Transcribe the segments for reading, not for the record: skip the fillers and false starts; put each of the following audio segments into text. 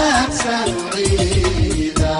wanaagsan u ciida.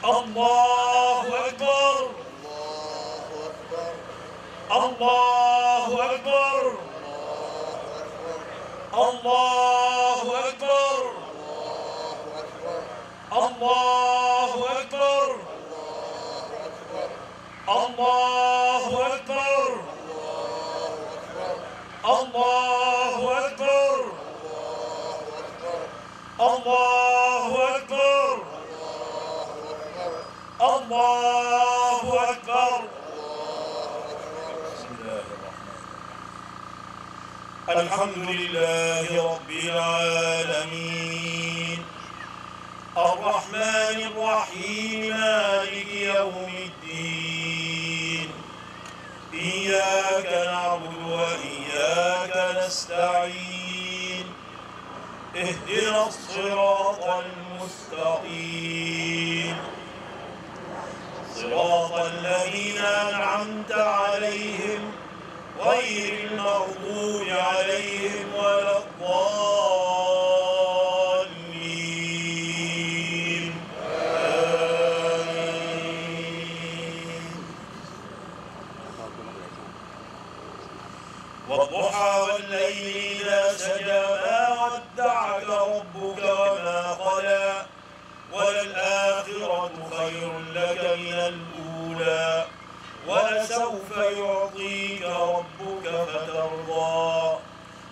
الله أكبر، الله أكبر، الله أكبر، الله أكبر، الله أكبر، الله أكبر، الله أكبر، الله أكبر. بسم الله الرحمن الرحيم. الحمد لله رب العالمين، الرحمن الرحيم، مالك يوم الدين، إياك نعبد وإياك نستعين، اهدنا الصراط المستقيم، صراط الذين أنعمت عليهم غير المغضوب عليهم ولا الضالين. آمين. والضحى والليل إذا سجى، ما ودعك ربك وما قلى، وللآخرة خير لك من الأولى، ولسوف يعطيك ربك فترضى.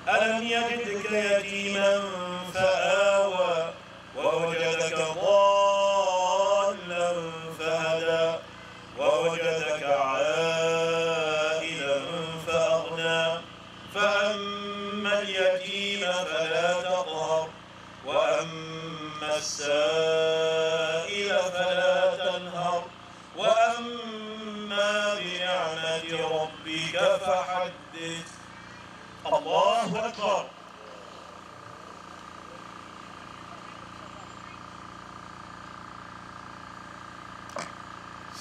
ألم يجدك يتيما فآوى، ووجدك ضالا فهدى، ووجدك عائلا فأغنى. فأما اليتيم فلا تقهر، وأما السائل فلا تنهر، وأما بنعمة ربك فحدث. الله أكبر.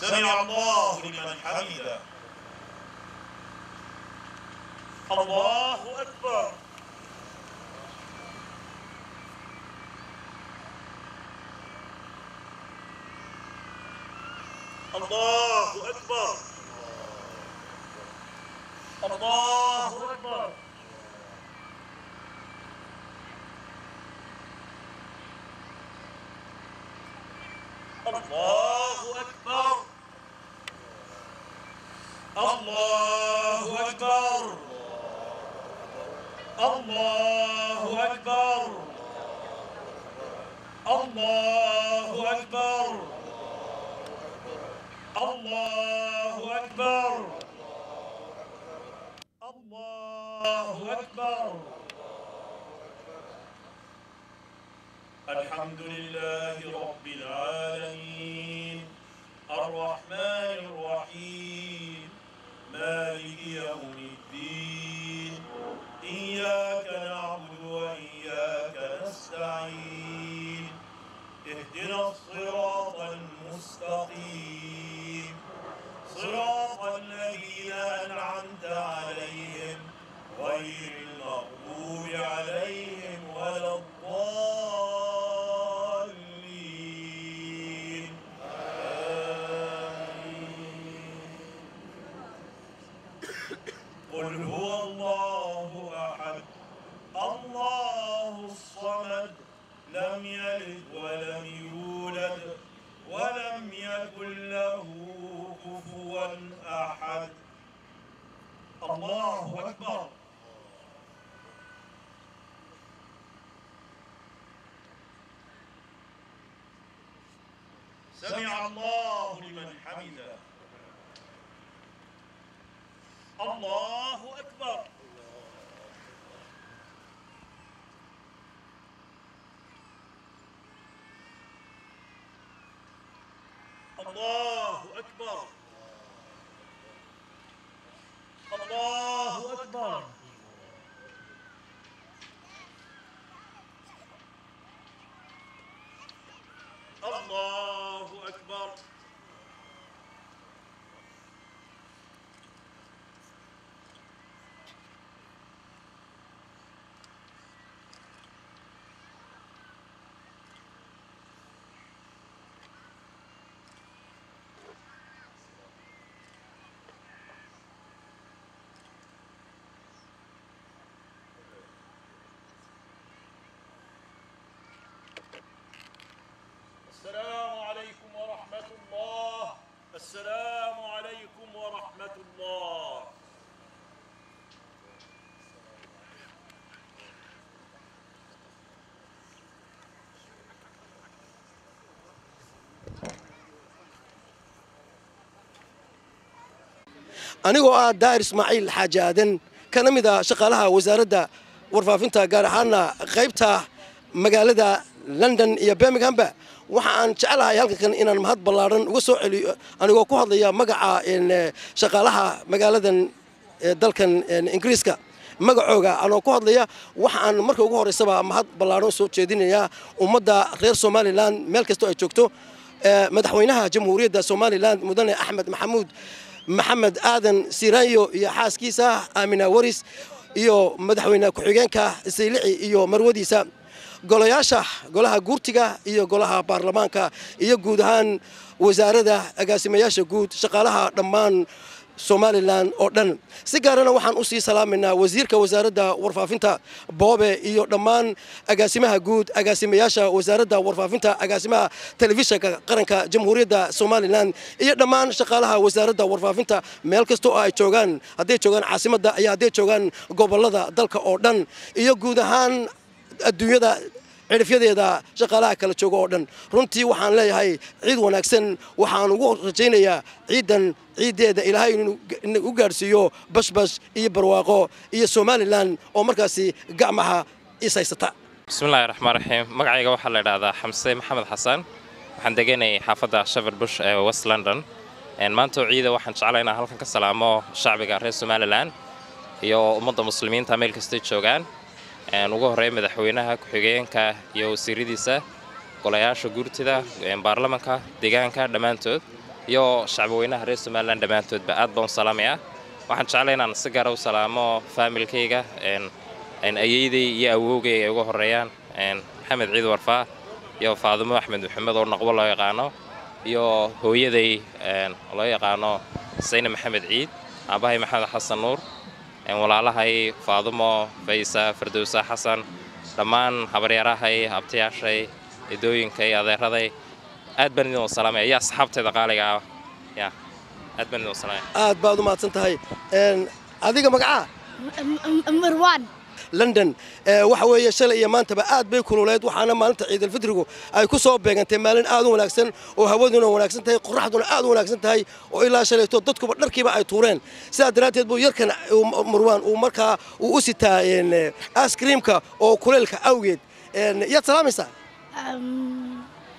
سمع الله لمن حمده. الله أكبر. الله أكبر. الله أكبر. الله أكبر. الله أكبر. الله أكبر. الله أكبر. الله أكبر. الله أكبر. الحمد لله رب العالمين. الرحمن الرحيم. مالك يوم الدين. إياك نعبد وإياك نستعين. اهدنا الصراط المستقيم. صراط الذين أنعمت عليهم غير المغضوب عليهم ولا الضالين. آمين. قل هو الله أحد. الله الصمد. لم يلد ولم يولد ولم يكن له كفوا أحد. الله أكبر. سمع الله لمن حمده. الله أكبر. الله أكبر. الله أكبر. الله أكبر. السلام عليكم ورحمة الله. السلام عليكم ورحمة الله. Anigoo ah Daahir Ismaaciil Xaaji Aadan, kana mid ah shaqaalaha wasaaradda warfaafinta, gaar ahaana qaybta magaalada London iyo Birminghamba, waxa aan jecelahay halkan inaan mahad ballaaran uga soo celiyo, anigoo ku hadlaya magaca shaqaalaha magaaladan dalkan Ingiriiska magacooga anoo ku hadlaya. Waxa aan marka ugu horeysaba mahad ballaaran soo jeedinayaa ummadda reer Somaliland meel kastoo ay joogto, madaxweynaha Jamhuuriyadda Somaliland Mudane Axmed Maxamuud Maxamed Aadan Siranyo iyo xaaskiisa Aamina Waris, iyo madaxweyne ku-xigeenka Saylici iyo marwadiisa, golayaasha golaha guurtiga iyo golaha baarlamaanka, iyo guud ahaan wasaaradda, agaasimayaasha guud, shaqaalaha dhammaan Somaliland oo dhan. Si gaarana waxaan usii salaamaynaa wasiirka wasaaradda warfaafinta Boobe iyo dhammaan agaasimaha guud, agaasimayaasha wasaaradda warfaafinta, agaasimaha telefishinka qaranka Jamhuuriyadda Somaliland, iyo dhammaan shaqaalaha wasaaradda warfaafinta meel kasta oo ay joogaan, hadday joogaan caasimadda iyo hadday joogaan gobollada dalka oo dhan, iyo guud ahaan adduunyada cidhifyadeeda shaqaalaha kala jooga oo dhan. Runtii waxaan leeyahay ciid wanaagsan. Waxaan ugu rajaynayaa ciidan ciiddeeda Ilaahay inuu u gaadhsiiyo bashbash iyo barwaaqo iyo Somaliland oo markaasi gacmaha is haysata. Bismillahi raxmaan raxiim. Magacayga waxaa la idhaahdaa Xamse Maxamed Xasan. Waxaan deganayay xaafadda Shepherd's Bush ee West London. Maanta oo ciida waxaan jeclay inaan halkan ka salaamo shacbiga reer Somaliland iyo ummadda muslimiinta meel kastay joogaan, ugu horreeya madaxweynaha, ku-xigeenka iyo wasiiradiisa, golayaasha guurtida, baarlamanka deegaanka dhammaantood, iyo shacbweynaha reer Somaliland dhammaantoodba aad baan u salaamayaa. Waxaan jeclay inaan si gaara u salaamo faamilkayga, ayeydey iyo awowgay ay ugu horreeyaan, Maxamed Ciid Warfaa iyo Faadimo Axmed Maxamed oo Naqbo loo yaqaano, iyo hooyaday loo yaqaano Sayne Maxamed Ciid, aabahay Maxamed Xasan Nuur, walaalahay Faadumo, Faysa, Fardowsa, Xasan, dhammaan habaryarahay, abtayaashay, edooyinkay, adeeraday, Aad baan idin wada salaamaya iyo asxaabteeda qaaliga ah. Ya, aad baan idin wada salaamaya. Aad baad u mahadsan tahay. Adiga magacaa? Marwaan. London waxa weeye shalay iyo maantaba aad bay kululeed, waxaana maalinta ciidalfitrigu ay ku soo beegantay maalin aad u wanaagsan oo hawaduna wanaagsan tahay, qorraxduna aad u wanaagsan tahay, oo ilaa shalayto dadkuba dharkiiba ay tuureen. Sidaa daraaddeed buu yarkan Marwaan uu markaa uu u sitaa ice creamka oo kuleylka awgeed. Yaad salaamaysaa?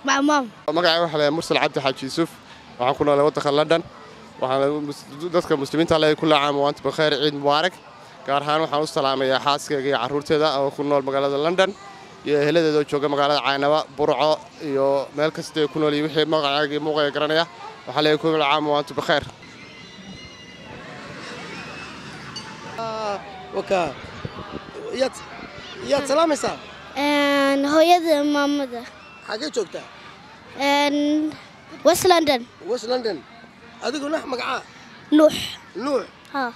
My mom. Magacay waxaa la Mursal Cabdi Xaaji Yuusuf. Waxaan ku noolay waddanka London. Waxaan dadka muslimiinta leeyahay kulla caam wa antum bikhair, ciid mubaarak. Gaar ahaan waxaan u salaamayaa xaaskayga iyo carruurteeda oo ku nool magaalada London iyo eheladeeda oo jooga magaalada Caynaba, Burco iyo meel kasta ay ku nool yihiin. Wixii magacayga iyo muuqayga garanaya waxaa leeyahay kulla caam wa antum bikhair. Waka, yaad salaamaysaa? Hooyada, maamada. Xagee joogtaa? West London. West London. Adiguna magacaa? Nuux. Nuux. Ha.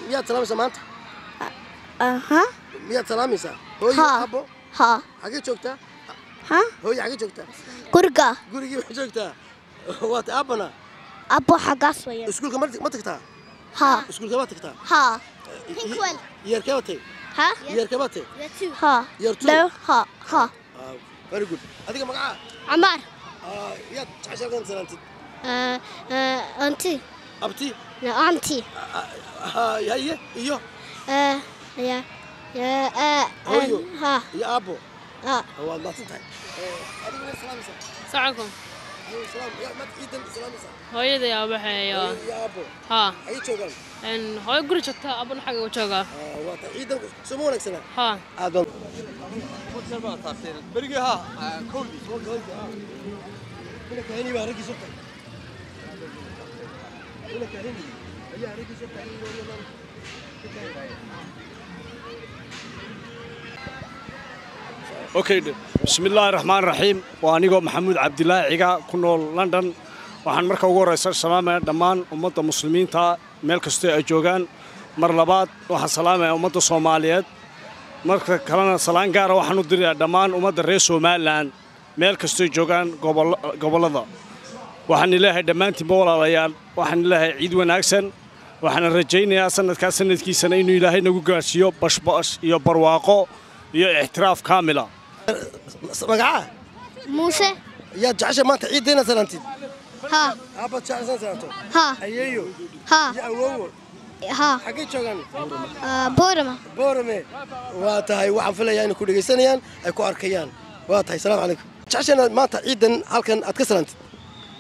Miyaad salaamaysaa maanta? Aha. Miyaad salaamaysaa hooyo? Ha. Abo? Ha. Xagee joogtaa? Ha. Hooyo xagee joogtaa? Guriga. Gurigii bay joogtaa. Waata aabbana? Abo xaggaas weeyaan. Iskuulka ma tagtaa? Ha. Iskuulka ma tagtaa? Ha. Pinkwell. Yeerkee batay? Ha. Yeerkee batay? Ha. Year two. No. Ha. Ha. Very good. Adiga magacaa? Camaar. Yaad jeceshahay halkan salaantid? Auntie. Abti? No, auntie. Haye, iyo? Ya. Ya. Hooyo? Ha. Iyo aabbo? Ha. Waad mahadsan tahay. Adiguna salaamaysaa? Salaamkum. Salaam. Yaa maad ciidan salaamaysaa? Hooyaday, aabahay. Hooyo iyo aabbo? Haa. Xagee joogaan? Hooyo guri joogta, aabana xagga u joogaa. Waa tahay. Ciidan soo ma wanaagsana? Haa. Aad baan berigii ha kowdii. Okay, bismillaahi raxmaan raxiim. Waa anigoo Maxamuud Cabdilaahi Ciga, ku nool London. Waxaan marka ugu horreysa salaamaya dhammaan ummadda muslimiinta meel kastoo ay joogaan. Mar labaad waxaan salaamayaa ummadda Soomaaliyeed. Marka kalena salaan gaara waxaan u dirayaa dhammaan ummadda reer Somaliland meel kastoo joogaan gobollada. Waxaan ilaahay dhammaantiinba walaalayaal, waxaan ilaahay ciid wanaagsan. Waxaan rajaynayaa sanadkaa sanadkiisana inuu Ilaahay nagu gaarsiiyo bashbash iyo barwaaqo iyo ixtiraaf kaamila. Magacaa? Muuse. Yaad jeceshahay maanta ciidda inaad salaantid? Ha. Aabbaad jeceshaan salaanto? Ha. Ayeeyo? Ha. Iyo awoowo? Ha. Xaggee joogaan? Boorama. Boorame. Waa tahay. Waxaan filayaa inay ku dhegaysanayaan, ay ku arkayaan. Waa tahay. Salaamu calaykum. Jeceshahay inaad maanta ciidan halkan aad ka salaantid?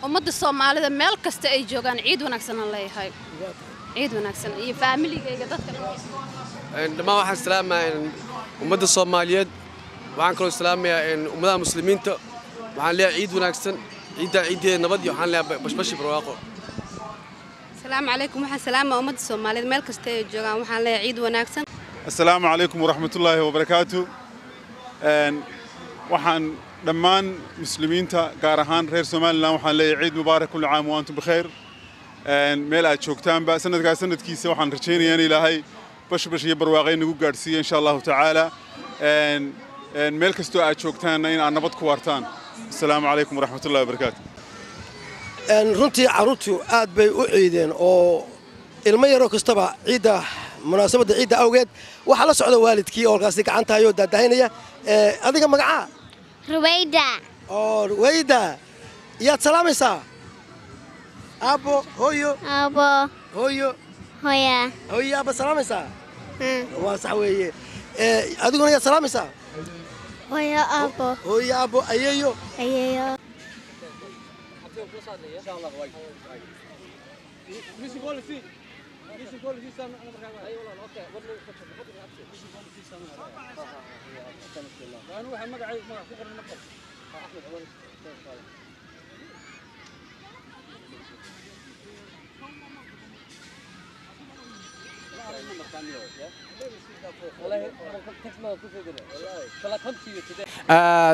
Ummadda Soomaalida meel kasta ay joogaan ciid wanaagsan aan leeyahay, ciid wanaagsan, iyo faamiligayga dadka. Dhammaan waxaan salaamayaa ummadda Soomaaliyeed. Waxaan kaloo salaamayaa ummadaha muslimiinta. Waxaan leeyahay ciid wanaagsan, ciiddaa ciiddeeda nabad iyo waxaan leeyahay bashbashi barwaaqo. Asalaamu calaykum. Waxaan salaamaa ummadda Soomaaliyeed meel kasta ay joogaan. Waxaan leeyahay ciid wanaagsan. Asalaamu calaykum waraxmatullaahi wabarakaatu. Waxaan dhammaan muslimiinta, gaar ahaan reer Somaliland, waxaan leeyahay ciid mubaarak, kulli caam wa antum bikhayr, meel aad joogtaanba. Sanadkaa sanadkiisa waxaan rajaynayaa in Ilaahay bashbash iyo barwaaqay nagu gaadhsiiya insha Allahu tacaala. Meel kastoo aad joogtaanna in aad nabad ku waartaan. Asalaamu calaykum waraxmatullahi wabarakaatu. Runtii carruurtu aad bay u ciideen, oo ilmo yaroo kastaba ciidda, munaasabadda ciidda awgeed, waxaa la socda waalidkii oo halkaasi gacantahayoo daadahinaya. Adiga magacaa? Ruwayda. Oo Ruwayda, yaad salaamaysaa? Aabbo, hooyo? Aabo. Hooyo? Hooya. Hooyo, aabba salaamaysaa. Waa sax weeye. Adiguna yaad salaamaysaa? Hooyo, aabo. Hooyo, aabbo, ayeeyo? Ayeeyo.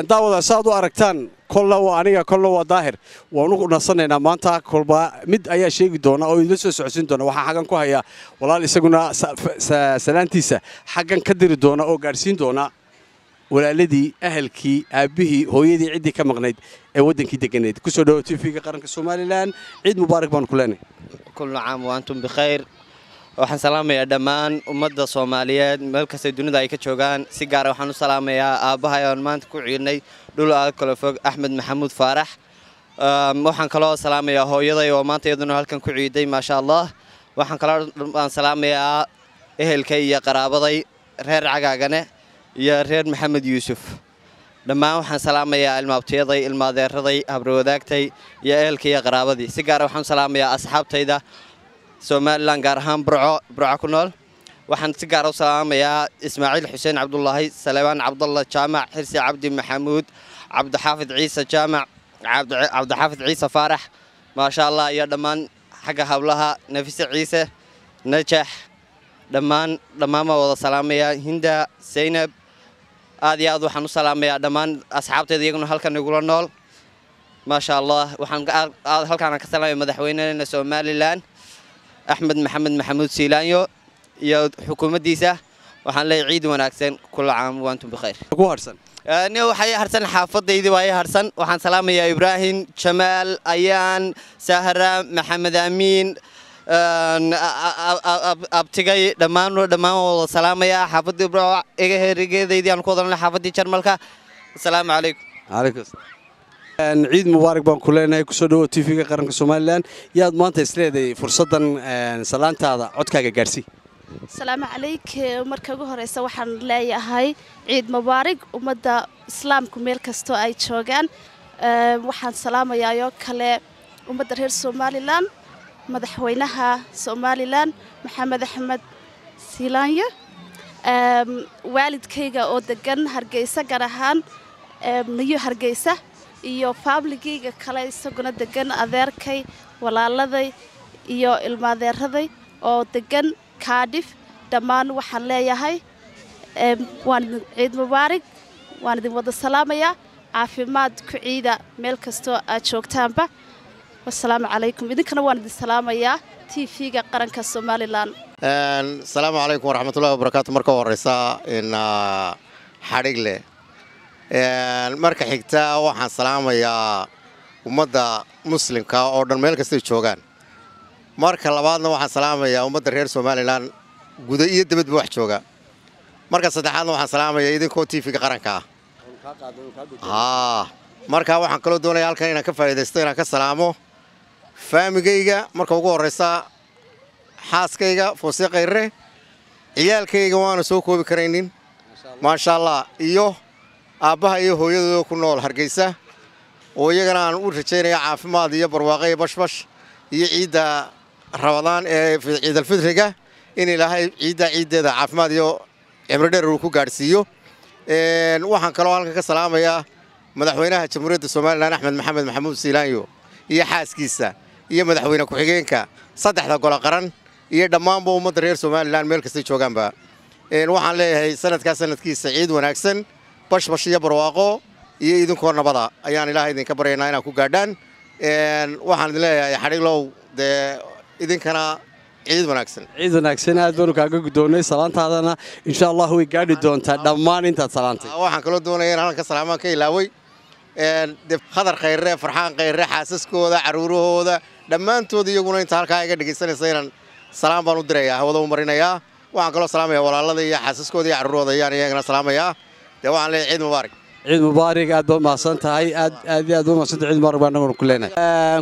Daawada, saaad u aragtaan, kolla waa aniga, kolla waa Daahir. Waanu nasanaynaa maanta. Kolba mid ayaa sheegi doona oo idinla soo socodsiin doona. Waxaan xaggan ku hayaa walaal isaguna salaantiisa xaggan ka diri doona oo gaadhsiin doona. Walaaladii, ahalkii, aabbihii, hooyadii, ciddii ka maqnayd ee waddankii deganeyd. Kusoo dhawo TV-ga qaranka Somalilan, ciid mubaarak baanu ku leenahay. كل عام وأنتم بخير. Waxaan salaamayaa dhammaan ummadda Soomaaliyeed meel kastay dunida ay ka joogaan. Si gaara waxaan u salaamayaa aabbahay oon maanta ku ciidnay dhul aad kala fog, Axmed Maxamuud Faarax. Waxaan kaloo salaamayaa hooyaday oo maanta iyaduna halkan ku ciiday, maasha Allah. Waxaan kaloo aan salaamayaa ehelkay iyo qaraabaday, reer Cagaagane iyo reer Maxamed Yuusuf dhammaan. Waxaan salaamayaa ilmaabtiyaday, ilmaadeeraday, habrowadaagtay iyo ehelkay iyo qaraabadii. Si gaara waxaan u salaamayaa asxaabtayda Somalilan, gaar ahaan Burco, Burco ku nool. Waxaan si gaara u salaamayaa Ismaaciil Xuseen Cabdulaahi, Salebaan Cabdalla Jaamac, Xirsi Cabdi Maxamuud, Cabdixaafid Ciise Jaamac, Cabdixaafid Ciise Faarax, maasha Allah, iyo dhammaan xagga hablaha, Nafise Ciise Najax, dhammaan dhammaan baan wada salaamayaa, Hinda, Zaynab. Aad iyo aad waxaan u salaamayaa dhammaan asxaabtayda iyaguna halkan igula nool, maasha Allah. Waxaan aad halkaan ka salaamaya madaxweynaheena Somalilan, Axmed Maxamed Maxamuud Siilaanyo, iyo xukuumaddiisa. Waxaan leeyahay ciid wanaagsan, كل عام وأنتم بخير. Ku harsan? Ni waxay harsan xaafadaydii waa harsan. Waxaan salaamayaa Ibraahim, Jamaal, Ayaan, Sahra, Maxamed Amiin, abtigay, dhammaan dhammaan wada salaamayaa xaafadii iga herigeedaydii aan ku wadanay, xaafadii Jarmalka. Asalaamu calaykum. Calaykum. Ciid mubaarak baan ku leenahay. Kusoo dhawo TV-ga qaranka Somalilan. Yaad maanta isleedahay fursaddan salaantaada codkaaga gaarsii? Asalaamu calayk. Marka ugu horeysa waxaan leeyahay ciid mubaarig ummadda islaamku meel kastoo ay joogaan. Waxaan salaamayaa oo kale ummadda reer Somalilan, madaxweynaha Somalilan Maxamed Axmed Siilaanyo, waalidkayga oo degan Hargeysa, gaar ahaan Niyo Hargeysa, iyo faamiligayga kale isaguna degan, adeerkay, walaaladay iyo ilmaadeeraday oo degan Cardiff. Dhammaan waxaan leeyahay waan ciid mubaarig, waan idin wada salaamayaa. Caafimaad ku ciida meel kastoo aad joogtaanba. Wasalaamu calaykum. Idinkana waan idin salaamayaa, TV-ga qaranka Somalilan. Asalaamu calaykum waraxmatullahi wabarakaatu. Marka horeysa in xadhig leh, marka xigta waxaan salaamayaa ummadda muslimka oo dhan meel kastay joogaan. Marka labaadna waxaan salaamayaa ummadda reer Somalilan guda iyo dibadba wax jooga. Marka saddexaadna waxaan salaamayaa idinkoo TV-ga qaranka ah. Marka waxaan kaloo doonaya halkan inaan ka faa'iidaysto inaan ka salaamo faamigayga, marka ugu horeysa xaaskayga Foose Khayre, ciyaalkayga waana soo koobi karaynin, maasha Allah, iyo aabbaha iyo hooyadooda ku nool Hargeysa, oo iyagana aan u rajaynaya caafimaad iyo barwaaqo iyo bashbash iyo ciidda Rabadaan ee ciidalfidriga in Ilaahay ciidda ciiddeeda caafimaad iyo cimri dheer uu ku gaadhsiiyo. Waxaan kaloo halkan ka salaamayaa madaxweynaha Jamhuuriyadda Somalilan, Axmed Maxamed Maxamuud Siilaanyo, iyo xaaskiisa iyo madaxweyne ku-xigeenka, saddexda golo qaran iyo dhammaanba ummadda reer Somalilan meel kastay joogaanba. Waxaan leeyahay sanadkaa sanadkiisa ciid wanaagsan, bashbash iyo barwaaqo iyo idinkoo nabada ayaan Ilaahay idinka baryaynaa inaad ku gaadhaan. Waxaan idin leeyahay xadhiglow, dee idinkana ciid wanaagsan. Ciid wanaagsan. Aad baanu kaaga guddoonnay salaantaadana, insha Allah way gaadhi doontaa dhammaan intaad salaantay. Waxaan kaloo doonaya in halkan ka salaamaan ka ilaaway de Khadar Khayre, Farxaan Khayre, xaasaskooda, caruurahooda dhammaantood, iyaguna inta halkaa iga dhegaysanaysa inaan salaam baan u dirayaa, hawada u marinayaa. Waxaan kaloo salaamaya walaalada iyo xaasaskooda iyo carruurahooda ayaan iyagana salaamayaa. Dee waxaan leeyahay ciid mubaarak. Ciid mubaarak. Aad baad mahadsan tahay, aad aad iyo aad baad mahadsan tahay. Ciid mubaarak baan anaguna ku leenahay.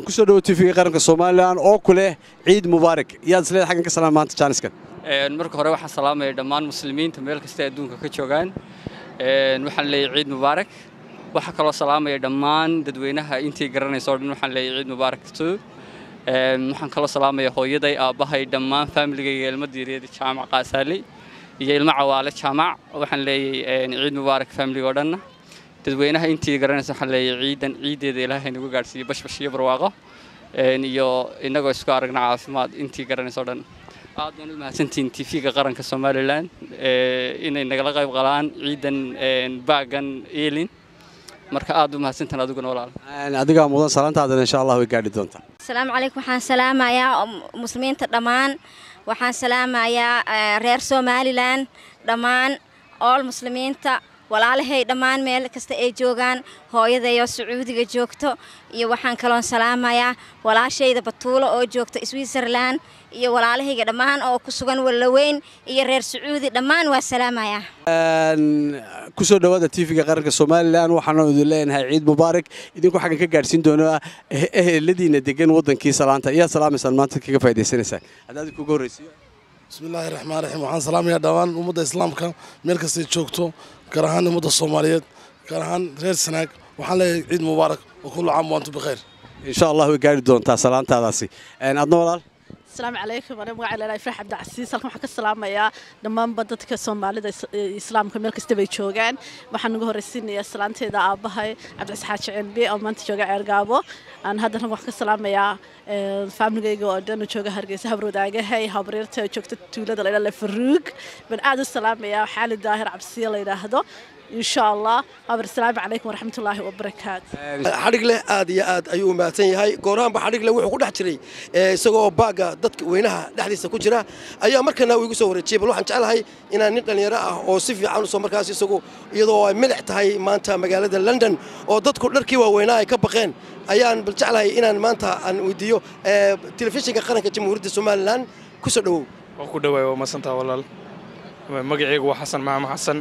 Kusoo dhawo TV-ga qaranka Somalilan oo ku leh ciid mubaarak. Yaad isleedahay xaggan ka salaam maanta jaaniskan? Marka hore waxaan salaamaya dhammaan muslimiinta meel kasta adduunka ka joogaan. Waxaan leeyahay ciid mubaarak. Waxaa kaloo salaamaya dhammaan dadweynaha intii garanaysa oo dhan. Waxaan leeyahay ciid mubaarak too. Waxaan kaloo salaamaya hooyaday, aabbahay, dhammaan faamiligayga, ilmo Diireed Jaamac Qaasaali iyo ilmo Cawaale Jaamac. Waxaan leeyahay ciid mubaarak faamiliga oo dhanna. Dadweynaha intii garanaysa waxaan leeyahay ciidan ciideeda Ilaahay nagu gaadhsiiyo bashbash iyo barwaaqo iyo innagoo isku aragna caafimaad. Intii garanaysa oo dhan aad baan u mahadsantihiin TV-ga qaranka Somalilan inay nagala qayb qalaan ciidan baagan eelin. Marka aad u mahadsantahan adiguna, walaal. Adigaa mudan. Salaantaadana insha Allah way gaadhi doontaa. Asalaamu calaykum. Waxaan salaamayaa muslimiinta dhammaan. Waxaan salaamayaa reer Somalilan dhammaan, all muslimiinta. Walaalahay dhammaan meel kasta ay joogaan, hooyadayoo Sacuudiga joogto, iyo waxaan kaloon salaamayaa walaashayda Batuulo oo joogta Switzerland, iyo walaalahayga dhammaan oo ku sugan Wallaweyn iyo reer Sacuudi dhammaan waa salaamayaa. Kusoo dhawaada TV-ga qaranka Somalilan. Waxaanu idin leenahay ciid mubaarak. Idinku xaggan ka gaadhsiin doona eheladiina degan wadankii salaanta. Iyaa salaamaysaan maanta kaga faa'iidaysanaysaan haddaad kuga horreysiyo? Bismillaahi raxmaan raxiim. Waxaan salaamayaa dhammaan ummadda islaamka meel kastay joogto, gaar ahaan ummadda Soomaaliyeed, gaar ahaan reer Sanaag. Waxaan leeyahay ciid mubaarak wa kullu caam wa antum bikhayr. Insha Allah way gaari doontaa salaantaadaasi. Adna walaal? Asalaamu calaykum. Aniga magaca leedahay Ifraax Cabdicasiis. Halkan waxaan ka salaamayaa dhammaanba dadka Soomaalida, islaamka meel kasta bay joogaan. Waxaan ugu horreysiinayaa salaanteeda aabbahay Cabdicasiis Xaaji Cilmi oo maanta jooga Ceergaabo. Aan haddana waxaan ka salaamayaa faamiligayga oo dhan oo jooga Hargeysa, habarwadaagahay, habaryarta oo joogta tuulada la yidhahdo Lefaruug baan aad u salaamayaa, Xaali Daahir Cabsiye la yidhaahdo. Insha Allah habar. Asalaamu calaykum waraxmatullaahi wabarakaatu. Xadhig leh aad iyo aad ayuu u mahadsan yahay. Gooraanba xadhig leh wuxuu ku dhex jiray isagoo baaga dadka weynaha dhexdiisa ku jira ayaa markana uu igu soo wareejiyey. Bal waxaan jeclahay inaan nin dhallinyaro ah oo si fiican usoo markaas isagu, iyadoo ay milic tahay maanta magaalada London oo dadku dharkii waaweynaa ay ka baqeen, ayaan bal jeclahay inaan maanta aan weydiiyo. Telefishinka qaranka Jamhuuriyadda Somalilan kusoo dhawow. Waa ku dhawaay, waa masantaa walaal. Magacaygu waa Xasan Maxamed Xasan.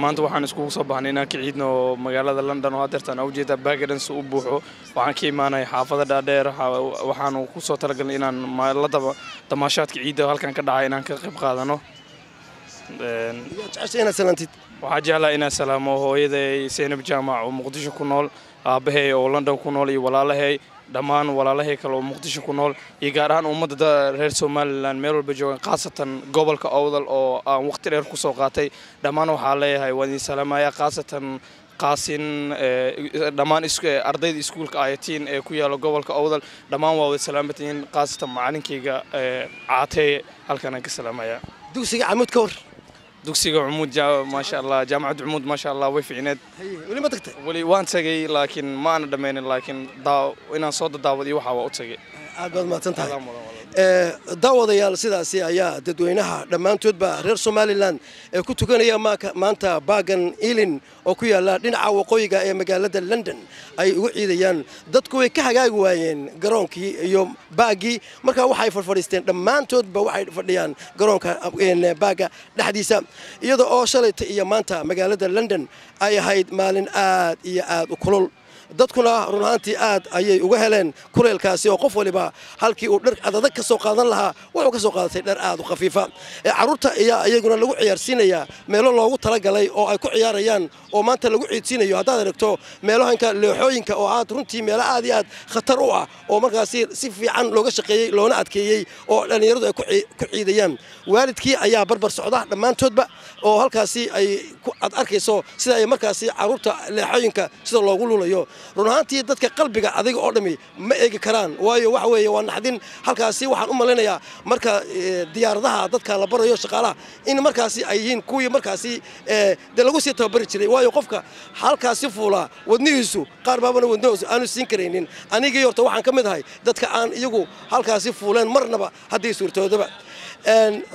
Maanta waxaan iskugu soo baxnay inaan ka ciidno magaalada London oo hadeertaan aa ujeedaa bagadans u buuxo. Waxaan ka imaanay xaafada dhaadheer. Waxaanu ku soo talagalnay inaan la damaashaadka ciidda halkan ka dhacay inaan ka qayb qaadano. Waxaa jeclaa inaan salaamo hooyaday Seynab Jaamac oo Muqdisho ku nool, aabbahay oo London ku nool, iyo walaalahay dhammaan, walaalahay kale oo Muqdisho ku nool, iyo gaar ahaan ummadda reer Somalilan meel walba joogan, khaasatan gobolka Awdal oo aan waqti dheer ku soo qaatay. Dhammaan waxaa leeyahay waan idin salaamaya, khaasatan qaasin dhammaan ardayda iskuulka Ayatiin ee ku yaala gobolka Awdal. Dhammaan waa wada salaamatihiin, khaasatan macalinkayga Caateeye halkan aan ka salaamaya. Dugsiga Camuud ka war? Dugsiga Cumuud, maasha Allah, jaamacadda Cumuud, maasha Allah, way fiicneed. Weli ma tagtay? Weli waan tagay, laakiin ma aana dhammaynin, laakiin inaan soo dadaawad iyo waxaa waa u tagay. Aad baad mahadsan tahay. Daawadayaal, sidaasi ayaa dadweynaha dhammaantoodba reer Somalilan ee ku tukanaya maanta baagan Ilin oo ku yaala dhinaca waqooyiga ee magaalada London ay ugu ciidayaan. Dadku way ka hagaagi waayeen garoonkii iyo baaggii, markaa waxay fadhiisteen dhammaantoodba, waxay fadhiyaan garoonka baagga dhexdiisa, iyada oo shalayta iyo maanta magaalada London ay ahayd maalin aad iyo aad u kulul. Dadkuna run ahaantii aad ayay uga heleen kuleylkaasi, oo qof waliba halkii uu dhar adadag ka soo qaadan lahaa wuxuu ka soo qaadatay dhar aad u khafiifa. Carruurta ayaa iyaguna lagu ciyaarsiinayaa meelo loogu talagalay oo ay ku ciyaarayaan oo maanta lagu ciidsiinayo. Haddaad aragto meelahanka leexooyinka oo aad runtii meelo aad iyo aad khatar u ah oo markaasi si fiican looga shaqeeyey loona adkeeyey oo dhallinyaradu ay ku ciidayaan, waalidkii ayaa barbar socda dhammaantoodba oo halkaasi ay aad arkayso sida ay markaasi carruurta leexooyinka sida loogu lulayo. Run ahaantii dadka qalbiga adiga oo dhammi ma eegi karaan, waayo waxa weeye waa naxdin halkaasi. Waxaan u malaynayaa marka diyaaradaha dadka la barayo shaqaalaha in markaasi ay yihiin kuwii markaasi dee lagu sii tababari jiray, waayo qofka halkaasi fuulaa wadnihiisu qaar baabana wadnihiisu aanu siin karaynin. Anigii horta waxaan ka mid ahay dadka aan iyagu halkaasi fuuleen marnaba haddii suurtoodaba.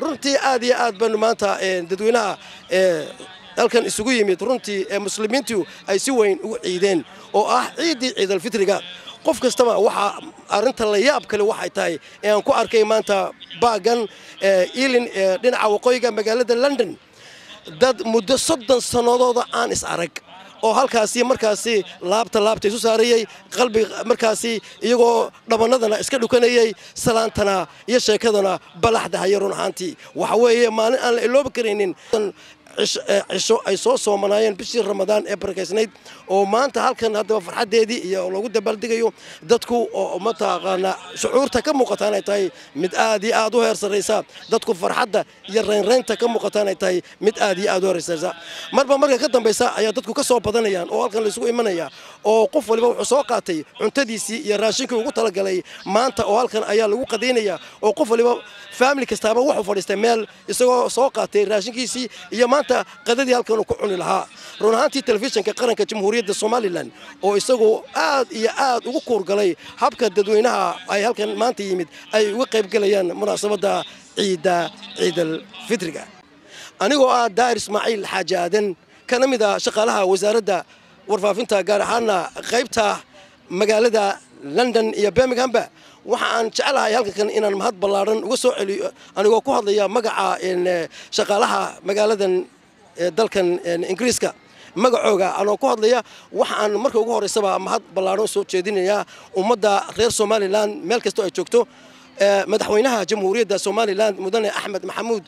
Runtii aad iyo aad baanu maanta dadweynaha halkan isugu yimid runtii ee muslimiintu ay si weyn ugu ciideen oo ah ciiddii ciidalfitriga. Qof kastaba waxaa arrinta la yaab kale waxay tahay ee aan ku arkay maanta baagan Ilin ee dhinaca waqooyiga magaalada London, dad muddo 30 sannadooda aan is arag oo halkaasi markaasi laabta laabta isu saarayey, qalbi markaasi iyagoo dhabannadana iska dhukanayey, salaantana iyo sheekadana balaxda haya. Run ahaantii waxa weeye maalin aan la iloobi karaynin, cisho ay soo soomanaayeen bishii Ramadaan ee barakaysnayd oo maanta halkan haddaba farxaddeedii iyo lagu dabaaldegayo. Dadku oo mataqaanaa shucuurta ka muuqataan ay tahay mid aad iyo aad u heer sarraysa, dadku farxadda iyo raynraynta ka muuqataan ay tahay mid aad iyo aad u heer sarraysa. Marba marka ka dambaysa ayaa dadku ka soo badanayaan oo halkan la isugu imanaya, oo qof waliba wuxuu soo qaatay cuntadiisii iyo raashinkii ugu talagalay maanta oo halkan ayaa lagu qadaynaya, oo qof waliba family kastaaba wuxuu fadhiistay meel isagoo soo qaatay raashinkiisii iyo maanta qadadii halkan uu ku cuni lahaa. Run ahaantii telefishinka qaranka Jamhuuriyadda Somalilan oo isagu aad iyo aad ugu kuurgalay habka dadweynaha ay halkan maanta yimid ay uga qayb galayaan munaasabadda ciidda ciidalfitriga, anigoo ah Daahir Ismaaciil Xaaji Aadan, Kana mid ah shaqaalaha wasaaradda warfaafinta, gaar ahaana qaybta magaalada London iyo Birminghamba, waxa aan jecelahay halkan inaan mahad ballaaran uga soo celiyo, anigoo ku hadlaya magaca shaqaalaha magaaladan dalkan Ingiriiska magacooga anoo ku hadlaya. Waxa aan marka ugu horeysaba mahad ballaaran soo jeedinayaa ummadda reer Somaliland meel kastoo ay joogto, madaxweynaha Jamhuuriyadda Somaliland Mudane Axmed Maxamuud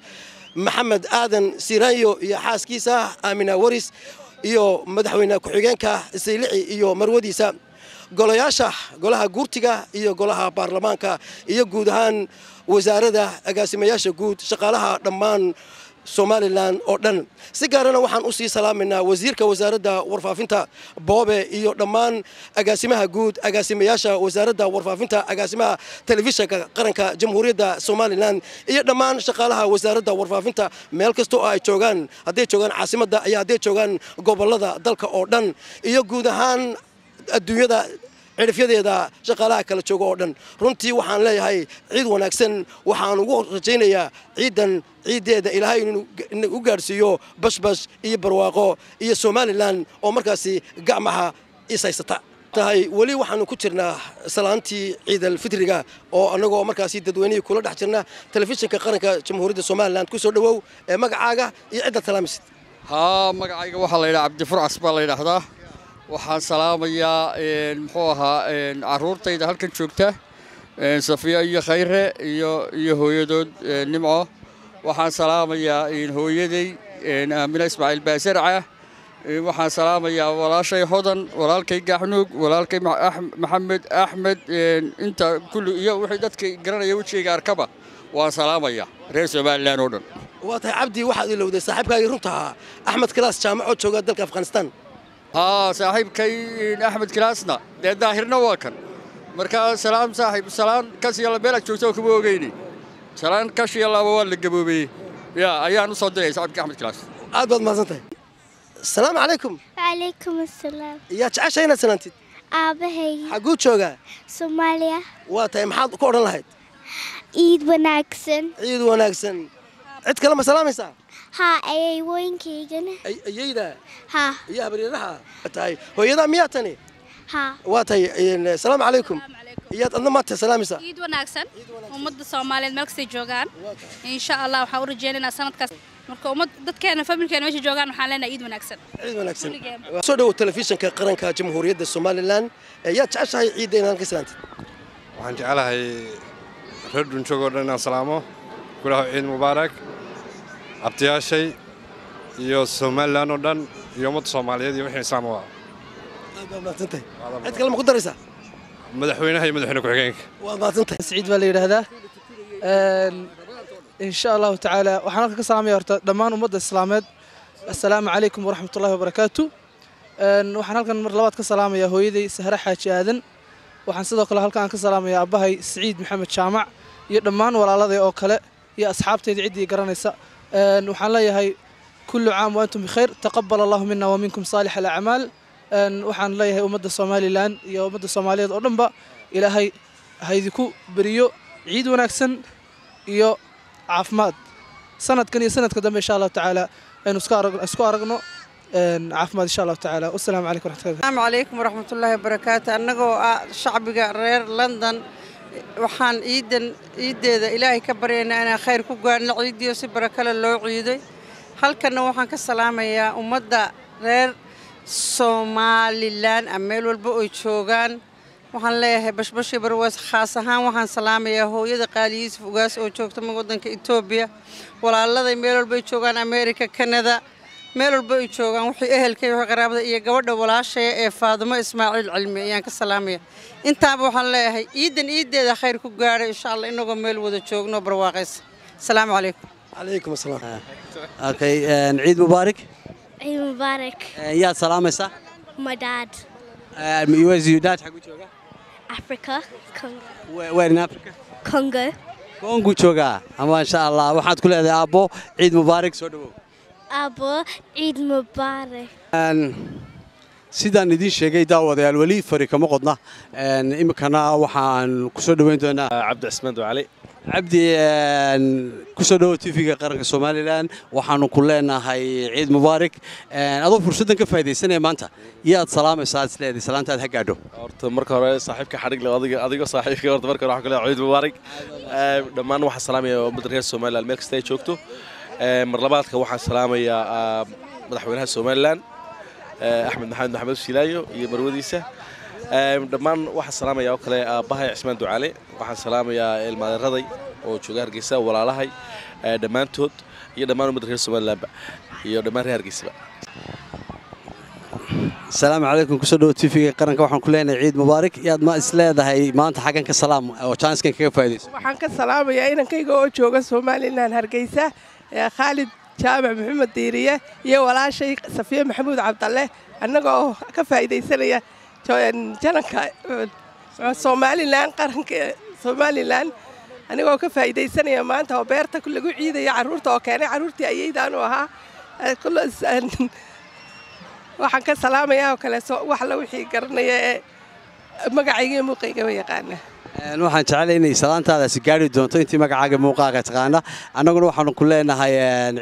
Maxamed Aadan Siranyo iyo xaaskiisa Aamina Waris, iyo madaxweyne ku-xigeenka Saylici iyo marwadiisa, golayaasha golaha guurtiga iyo golaha baarlamaanka, iyo guud ahaan wasaaradda, agaasimayaasha guud, shaqaalaha dhammaan Somaliland oo dhan. Si gaarana waxaan usii salaamaynaa wasiirka wasaaradda warfaafinta Boobe iyo dhammaan agaasimaha guud, agaasimayaasha wasaaradda warfaafinta, agaasimaha telefishinka qaranka Jamhuuriyadda Somaliland, iyo dhammaan shaqaalaha wasaaradda warfaafinta meel kasta oo ay joogaan, hadday joogaan caasimadda iyo hadday joogaan gobollada dalka oo dhan, iyo guud ahaan adduunyada cidhifyadeeda shaqaalaha kala jooga oo dhan. Runtii waxaan leeyahay ciid wanaagsan. Waxaan ugu rajaynayaa ciidan ciiddeeda Ilaahay inuu u gaadhsiiyo bashbash iyo barwaaqo iyo Somaliland oo markaasi gacmaha is haysata tahay. Weli waxaanu ku jirnaa salaantii ciidalfitriga oo annagoo markaasi dadweynihii kula dhex jirna telefishinka qaranka Jamhuuriyadda Somaliland. Kusoo dhowow ee magacaaga iyo cidda talaamisid. Haa, magacayga waxaa la yidhaha Cabdifurcas baa la yidhaahdaa. Waxaan salaamayaa muxuu ahaa carruurtayda halkan joogta, Safiya iyo Khayre iyo hooyadood Nimco. Waxaan salaamayaa hooyaday Aamina Ismaaciil Baasarca. Waxaan salaamayaa walaashay Hodan, walaalkay Gaaxnuug, walaalkay Maxamed Axmed, inta kulli iyo wixii dadka garanaya wejigayga arkaba waan salaamayaa, reer Somaliland oo dhan. Waa tahay Cabdi, waxaad ilowday saaxiibkaagii runta ahaa Axmed Kilaas Jaamacoo jooga dalka Afghanistan. Haa, saaxiibkay Axmed Kilaasna dee Daahirna waa kan. Marka salaam saaxiib, salaan kashiya meel aad joogto kuma ogeyni, salaan kashiya laba waa la gaboobeyey ya ayaan u soo diray saaxiibka Axmed Kilaas. Aad baad mahadsan tahay. Asalaamu calaykum. Wacalaykum asalaam. Yaa jeceshahay inaad salaantid? Aabahayga. Xagguu joogaa? Soomaaliya. Waa tahay, maxaad ku odhan lahayd? Ciid wanaagsan. Ciid wanaagsan. Cid kale ma salaamaysaa? Haa, ayeywooyinkaygana. Ayeyda? Haa. Iyo habaryaraha tahay. Hooyadaa miyaa tani? Haa. Waa tahay. Asalaamu calaykum. Iyaad adna maanta salaamaysaa? Ciid wanaagsan ummadda Soomaaliyeed meel kastay joogaan. Insha Allah waxaan u rajaynaynaa sanadkaas marka ummad dadkeena familkeena meesha joogaan waxaan leenahay ciid wanaagsan. Ciid wanaagsan. Soo dhowow telefishinka qaranka Jamhuuriyadda Somaliland. Yaad jeceshahay ciidda inaad ka salaantid? Waxaan jecelahay reer Dhunjoog oo dhan inaan salaamo, kulaha ciid mubaarak, abtiyaashay iyo Somaliland oo dhan iyo ummadda Soomaaliyeed iyo wixii islaam u ah. Aad baad mahadsantahay. Cid kale ma ku daraysaa? Madaxweynaha iyo madaxweyne ku-xigeenka. Waad mahadsantahay. Siciid baa la yidhaahdaa. Insha Allahu tacaala waxaan halka ka salaamaya horta dhammaan ummadda islaameed. Assalaamu calaykum waraxmatullaahi wabarakaatu. Waxaan halkan mar labaad ka salaamayaa hooyaday Sahre Xaaji Aadan. Waxaan sidoo kale halkan ka salaamayaa aabbahay Siciid Maxamed Jaamac iyo dhammaan walaaladay oo kale iyo asxaabtayda ciddii garanaysa. Waxaan leeyahay kullu caam wa antum bikhayr, taqabbal Allahu minna wa minkum saalix alacmaal. Waxaan leeyahay ummadda Somaliland iyo ummadda Soomaaliyeed oo dhanba Ilaahay ha idinku beriyo ciid wanaagsan iyo caafimaad sanadkan iyo sanadka dambe insha Allahu tacaala aynu isku aragno caafimaad insha Allahu tacaala. Wassalaamu calaykum waraxmatullahi. Asalaamu calaykum waraxmatullaahi wabarakaatu. Annagoo ah shacbiga reer London waxaan ciidan ciiddeeda Ilaahay ka baryaynaa inaan khayr ku gaadhno ciidiyo si barakale loo ciiday. Halkanna waxaan ka salaamayaa ummadda reer Somaliland meel walba oy joogaan. Waxaan leeyahay bashbash iyo barwaas. Khaas ahaan waxaan salaamayaa hooyada Qaali Yuusuf Ugaas oo joogta waddanka Itoobiya, walaaladay meel walba ay joogaan, America, Canada, meel walba ay joogaan, wixii ehelka iyo wixii qaraabada iyo gabadha walaashaya ee Faadumo Ismaaciil Cilmi ayaan ka salaamaya. Intaaba waxaan leeyahay ciidan ciiddeeda khayr ku gaadha insha Allah inagoo meel wada joogno barwaaqaysa. Asalaamu calaykum. Calaykum asalaam. Okay, ciid mubaarak. Ciid mubaarak. Yaad salaamaysaa? My dad. Where's your dad? Xaguu joogaa? Africa. Congo. Where in Africa? Congo. Congo joogaa. Masha Allah. Waxaad ku leedahay aabbo ciid mubaarak, soo dhawow. Aabbo ciid mubaarak. Sidaan idiin sheegay daawadayaal, weli fari kama qodna. Iminkana waxaan kusoo dhaweyn doonaa Cabdi Cismaan Ducali. Cabdi, kusoo dhawo TV-ga qaranka Somalilan. Waxaanu ku leenahay ciid mubaarak. Adoo fursaddan ka faaidaysanaya, maanta yaad salaamaysaa, aad isleedahay salaantaad ha gaadho? Horta marka hore saaxiibka xadhig le, adiga adigo saaxiibka, horta marka hore waxaan ku leeyahay ciid mubaarak. Dhammaan waxaan salaamayaa ummadda reer Somaliland meel kasta ay joogto. Mar labaadka waxaan salaamayaa madaxweynaha Somaliland Axmed Maxamed Maxamed Shilaayo iyo marwadiisa. Dhammaan waxaan salaamayaa oo kale aabbahay Cismaan Ducaale. Waxaan salaamayaa ilmaadeeraday oo jooga Hargeysa, walaalahay dhammaantood iyo dhammaan ummadda reer Somalilandba iyo dhammaan reer Hargeysaba. Asalaamu calaykum. Kusoo dhawo TV-ga qaranka. Waxaan ku leenahay ciid mubaarak. Yaad ma isleedahay maanta xaggan ka salaam oo chance-kan kaga faa'iidayso? Waxaan ka salaamayaa inankayga oo jooga Somaliland, Hargeysa, Khaalid Jaamac Maxamed Diiriye, iyo walaashay Safiye Maxamuud Cabdalle, annaga oo ka faa'iidaysanaya jananka Somaliland, qaranka Somaliland, anigoo ka faa'iidaysanaya maanta oo beerta lagu ciidaya carruurta oo keenay carruurtii ayaydaanu ahaa. Waxaan ka salaamayaa oo kale wax la wixii garanaya ee magacayga iyo muuqaygaba yaqaana. Waxaan jeclay inay salaantaadaasi gaari doonto intii magacaaga muuqaaga taqaana. Annaguna waxaanu ku leenahay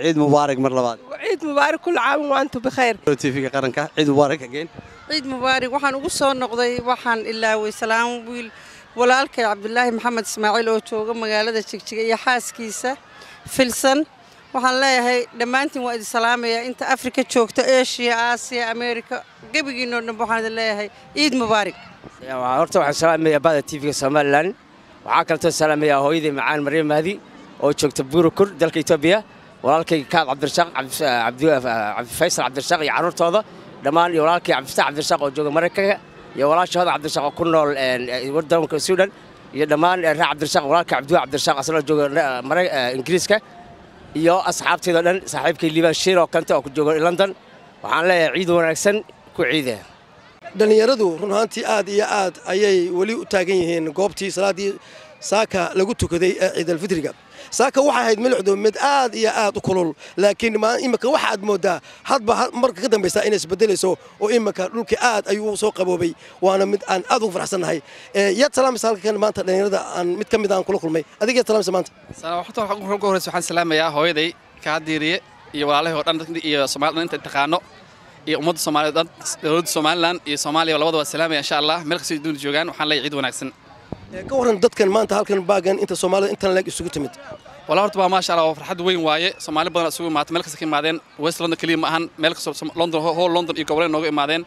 ciid mubaarak mar labaad. Ciid mubaarak, كل عام وأنتم بخير. TV-ga qaranka, ciid mubaarak again. Ciid mubaarak. Waxaan ugu soo noqday, waxaan ilaaway salaam wiil walaalkay Cabdulaahi Maxamed Ismaaciil oo jooga magaalada Jigjiga iyo xaaskiisa Filsan. Waxaan leeyahay dhammaantiin waa idin salaamayaa, inta Afrika joogta, Asia, Aasiya, America, gebigiinoo dhan waxaan idin leeyahay ciid mubaarak. Horta waxaan salaamayaa bada TV-ga Somaliland. Waxaa kaleetoo salaamayaa hooyadii macaan Maryam Mahdi oo joogta Buurakur, dalka Etoobiya, walaalkay Kaab Cabdirasaaq, Cabdifaysal Cabdirasaaq iyo carruurtooda dhammaan, iyo walaalkay Cabdifataax Cabdirasaaq oo jooga Maraykanka, iyo walaashahooda Cabdirasaaq oo ku nool wadanka Suudan, iyo dhammaan reer Cabdirasaaq, walaalkay Cabdiwa Cabdirasaaq asna jooga Ingiriiska, iyo asxaabteeda dhan, saaxiibkay Liibaan Shiir oo kante oo ku jooga London. Waxaan leeyahay ciid wanaagsan ku ciide. Dhallinyaradu run ahaantii aad iyo aad ayay weli u taagan yihiin goobtii salaaddii saaka lagu tukaday ee ciidalfitriga. Saaka waxay ahayd milicdu mid aad iyo aad u kulul, laakiin imika waxaad moodaa hadba marka ka dambaysa inay isbedelayso oo imika dhulkii aad ayuu soo qaboobay, waana mid aan aad ugu faraxsannahay. Yaad salaamaysa halkan maanta dhallinyarada aan mid ka mid aan kula kulmay? Adiga yaad salaamaysa maanta? Horta waxaan ugu horeysa waxaan salaamayaa hooyaday Kaadiiriye iyo walaalahay oo dhan iyo Soomaalida inta taqaano iyo ummadda Soomaaliyeed dhan, dowladda Somaliland iyo Soomaaliya labadaba waa salaamaya insha Allah. Meel kasta dunia joogaan waxaan leeyahay ciid wanaagsan. Ka waran dadkan maanta halkan baagan, inta Soomaalida intan leeg isugu timid? Walaa horta waa maasha Allah, waa farxad weyn waaye. Soomaali badan isugu imaatay, meel kasta ka imaadeen. West London kaliya ma ahan, meel kasta London, whole London iyo gobolada nooga imaadeen.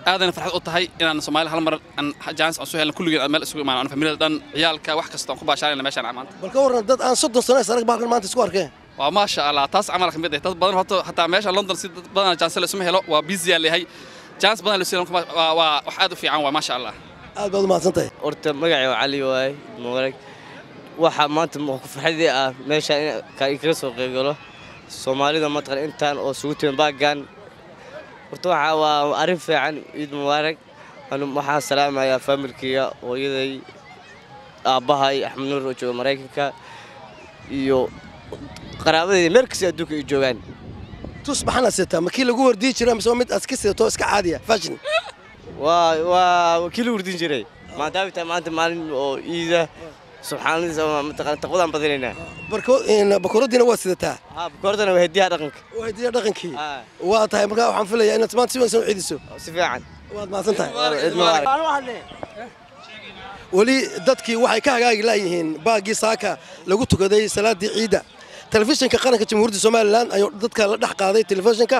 Aadana farxad u tahay inaan Soomaali hal mar aan chance aan soo helno, kulligeen aan meel isugu imaano, aan familiyada dhan, ciyaalka, wax kasta aan ku baashaalayna meeshaan maanta. Bal ka waran dad aan 30 sano is arag baa halkan maanta isku arkeen? Waa maasha Allah, taas camal ka mid ah dad badan. Horta hataa meesha London si dad badan chance la isuma helo, waa busy yaa leeyahay, chance badan la siiyo, waa wax aad u fiican, waa maasha Allah. Aad baad u mahadsantahay. Horta magacay waa Cali waaye. Mubaarak. Waxaa maanta ku farxadii ah meesha in kaga soo qaybgalo Soomaalida mataqan intaan oo isugu timid baagan. Horta waxa waa arrin fiican. Ciid mubaarak. Anu waxaan salaamayaa familkayga, hooyaday, aabbahay Axmed Nuur oo jooga Maraykanka, iyo qaraabadayda meel kasta adduunka ay joogaan. Tusbaxana sitaa, ma kii lagu wardiyi jiray mise mid aad ka sidato iska caadiya fashion? Waa kii lagu wardin jiray, maadaama tahay maanta maalin oo iida subxaanadiisa mataqana taqwadaan badinaynaa. Bakooradiina waa sidataa? Haa, bakooradana waa hediyaha dhaqanka. Waa hediyaha dhaqankii waa tahay. Markaa waxaan filayaa inaad maanta si wanaagsan u ciidiso. Si fiican. Waad mahadsan tahay. Weli dadkii waxay ka hagaagi laayihiin baaggii saaka lagu tukaday salaaddii ciidda. Telefishinka qaranka Jamhuuriyadda Somaliland ayuu dadka la dhex qaaday telefishinka,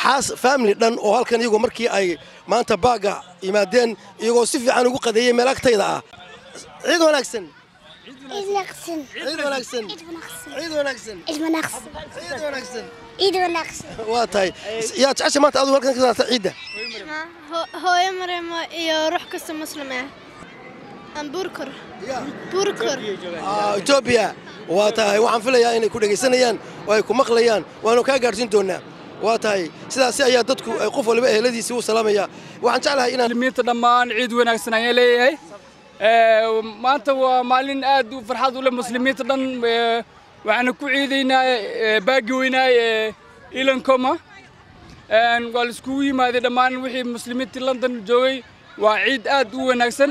xaas family dhan oo halkan iyagoo markii ay maanta baagga yimaadeen iyagoo si fiican ugu qadeeyey meel agtayda ah. Ciid wanaagsan. Ciid wanaagsan. Ciid wanaagsan. Ciid wanaagsan. Ciid wanaagsan. Ciid wanaagsan. Ciid wanaagsan. Ciid wanaagsan. Waa tahay. Yaa jecesha maanta adigu halkan ka saarta ciidda? Hooyo Maryamo iyo ruux kasta muslim ah. Aan Buurkor. Buurkor. Etoobiya. Waa tahay, waxaan filayaa inay ku dhegaysanayaan oo ay ku maqlayaan, waanu kaa gaadhsiin doonaa. Waa tahay, sidaasi ayaa dadku ay qof waliba eheladiisii u salaamaya. Waxaan jeclahay inaan Muslimiinta dhammaan ciid wanaagsan ayaan leeyahay. Maanta waa maalin aad u farxad u leh muslimiinta dhan. Waxaana ku ciidaynaa baagi weynaay Ilankoma. Waa la iskugu yimaaday dhammaan wixii muslimiintii London joogay. Waa ciid aad u wanaagsan.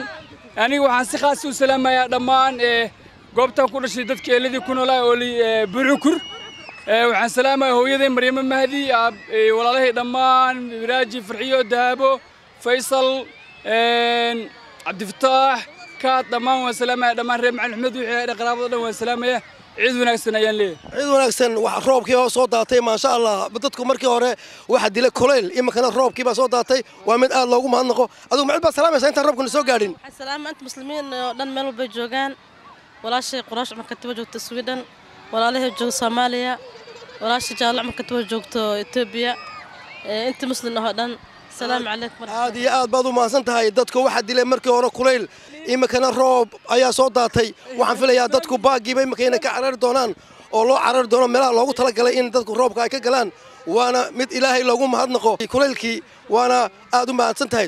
Aniga waxaan si khaas u salaamayaa dhammaan Goobtaan ku dhashay dadka eeladii ku noolaa oo Burukur. Waxaan salaamayaa hooyaday Maryamo Mahdi, walaalahay dhammaan Wiraaji, Farxiyo, Dahabo, Faysal, Cabdifataax, Kaad, dhammaan waan salaamayaa. Dhammaan reer Macalin Axmed wixii qaraabada dhan waan salaamayaa. Ciid wanaagsan ayaan leeyahay. Ciid wanaagsan. Wax roobkii oo soo daatay, maasha Allah. Dadku markii hore waxa dilay kulayl, iminkana roobkii baa soo daatay, waa mid aad loogu mahadnaqo. Adigu macid baa salaamaysaa intaan roobkuna soo gaadhin? Salaam anta muslimiin oo dhan meel walba joogaan. Walaashay Quraash Cumar Katiba joogto Sweden, walaalahay jooga Soomaaliya, walaashay Jaalle Cumar Katiba joogto Ethiopia, inta muslim oo dhan salaam calaykum. Aad iyo aad baad u mahadsan tahay. Dadku waxaa dilay markii hore kulayl, iminkana roob ayaa soo daatay. Waxaan filayaa dadku baagiiba iminka inay ka carari doonaan oo loo carari doono meelaha loogu talagalay in dadku roobka ay ka galaan, waana mid Ilaahay loogu mahadnaqo kulaylkii, waana aad u mahadsan tahay.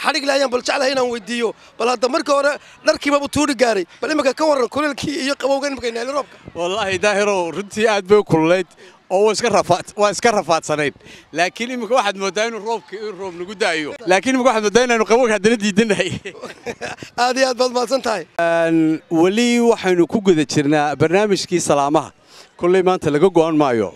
Xadhigle ayaan bal jeclahay inaan weydiiyo, bal hadda markii hore dharkiibaba tuuri gaaray, bal iminka ka warran kulaylkii iyo qabowga iminka inaali roobka? Wallaahi Daahirow, runtii aad bay u kululayd oo waa iska rafaadsanayd, laakiin iminka waxaad moodaa inuu roobka in roob nagu da'ayo, laakiin iminka waxaad moodaa inaanu qabowga haddana diidanahay. Aad iyo aad baad mahadsan tahay. Weli waxaynu ku guda jirnaa barnaamijkii salaamaha. Kolley maanta laga go'an maayo,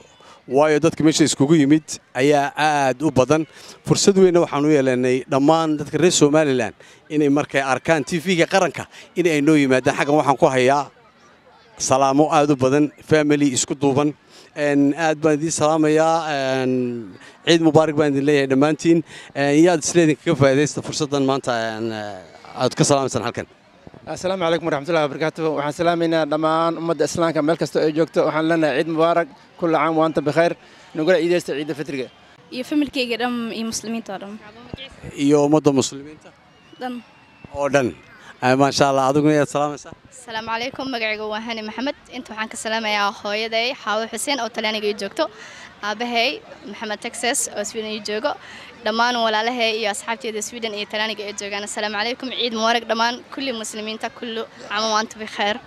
waayo dadka meesha iskugu yimid ayaa aad u badan. Fursad weynna waxaan u yeelanay dhammaan dadka reer Somalilan inay markay arkaan TV-ga qaranka in ay noo yimaadaan. Xaggan waxaan ku hayaa salaamo aad u badan, family isku duuban. Aad baan idiin salaamayaa, ciid mubaarak baan idin leeyahay dhammaantiin. Yaad isleedin kaga faa'iidaysta fursaddan maanta aad ka salaamaysaan halkan? Asalaamu calaykum waraxmatullahi wabarakaatuh. Waxaan salaamaynaa dhammaan ummadda islaamka meel kasta ay joogto. Waxaan leenahay ciid mubaarak, kulla caam wa anta bikhayr. Nagula ciidaysta ciidda fitriga. Iyo familkayga dhan iyo muslimiinta oo dhan. Iyo ummadda muslimiinta dhan oo dhan, maasha Allah. Adiguna yaad salaamaysaa? Asalaamu calaykum, magacaygu waa Hani Maxamed. Inta waxaan ka salaamayaa hooyaday Xaawo Xuseen oo Talyaaniga ii joogto, aabahay Maxamed Texas oo Sweden ii joogo, dhammaan walaalahay iyo asxaabteyda Sweden iyo Talyaaniga ay joogaan. Asalaamu calaykum, ciid mubaarak dhammaan kulli muslimiinta, kullu caam wa antum bikhayr.